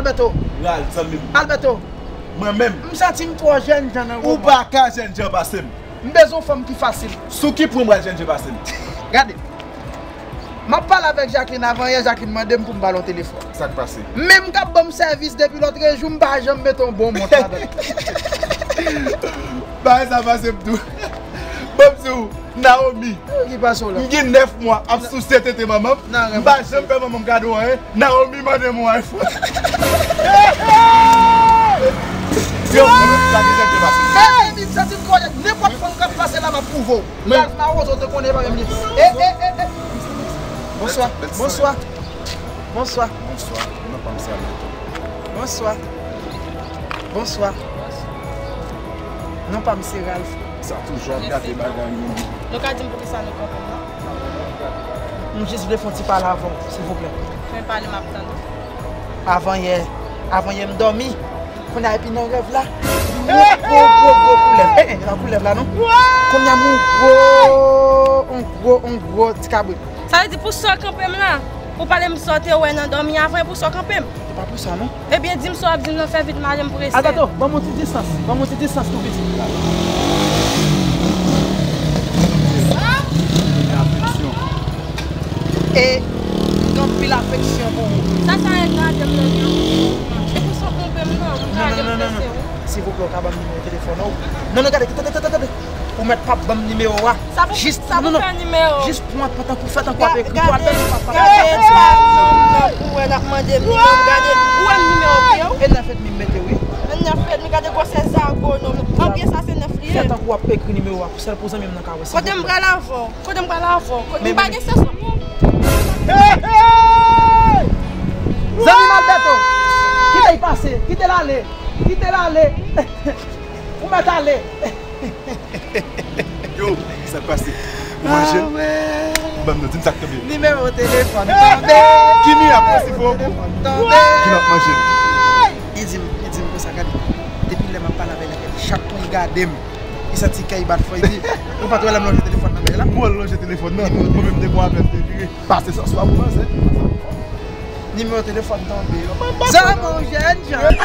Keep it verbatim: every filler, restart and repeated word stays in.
Alberto. Ral, zanmi m. Alberto. Mwen menm. M santi m twò jènjan nan moman. Ou pa ka jènjan pase m. M bezwen yon fanm ki fasil. Sou ki pwen m pral jènjan pase m? Gade. M ap pale avèk Jacqueline avan yè, Jacqueline mande m pou m ba l yon telefòn. Sa k pase? Men m k ap ban m sèvis depi lòtrejou, m pa janm mete yon bon mont ladan l. Bagay sa pase m tou. Ban m di w, Naomi. Ki pase w la? M gen nèf mwa ap souse tete manman m. M pa janm fè manman m kado anyen. Naomi mande m yon iPhone. Yo, mwen menm pa gen jènjan pase. Mezanmi, m santi m konnen nenpòt fanm k ap pase la, m ap pwouve w. Gaz mawozo te konnen pa menm li. E, e, e, e. Bonswa, bonswa. Bonswa. Bonswa. Non pa m se Alberto. Bonswa. Bonswa. Non pa m se Ralph. Sa toujou ap gate bagay moun. Nou ka di m poukisa nou kanpe m nan? M jis vle fè yon ti pale avè w, silvouplè. Fè pale, m ap tande w. Avan yè, avan yè m dòmi. Kounye a epi nan rèv la, m wè yon gwo, gwo, gwo koulèv. E, e, e pa koulèv la non. Kounye a m wè yon gwo, yon gwo, yon gwo ti kabrit. Sa vle di pou sa w kanpe m la? Pou pale m sa w te wè nan dòmi avan, e pou sa w kanpe m? Se pa pou sa non. Ebyen, di m sa w ap di m nan, fè vit, m ale, m prese. Alberto, ban m yon ti distans. Ban m yon ti distans tou piti. E m gen anpil afeksyon pou ou. Sa sa e gade m nan li an? E pou sa w kanpe m nan, m gade m prese wi. Silvouplè, w ka ban m nimewo telefòn ou? Non, non, gade, tande, tande, tande. Ou mèt p ap ban m nimewo a. Sa pou, jis, sa pou fè nimewo. Jis pran tankou, fè tankou w ap ekri, pou apèl ou p ap, p ap. Gade, gade, sa, non, non, ou wè l ap mande m nimewo, gade, ou wè m nimewo pye w? E nèf edmi m mete wi. E nèf edmi, gade gwosè zago nonm nan. An pye sa se nèf li ye. Fè tankou w ap ekri nimewo a, pou sèl pou zanmi m nan ka wè, silvouplè. Kote m pral avè w? Kote m pral avè w? Kote m pa gen sèson pou. Zanmi m Alberto, kite l pase, kite l ale, kite l ale. Ou mèt ale. Yo, sa k pase? Ou manje l? Ban m non, di m sa k tonbe. Nimewo telefòn tonbe. Kimi ap pase fò kou? Nimewo telefòn tonbe. Kimi ap manje l? Li di m, li di m konsa, gade. Depi lè m ap pale avè l, chak tan li gade m, li santi kè l bat fò. Li di, ou pa t wè lè m lonje telefòn nan bay la? Mwen lonje telefòn nan, mwen menm te gon apèl te vire. Pase sòs pa pou manzè. Nimewo telefòn tonbe. Zanmi w jènjan.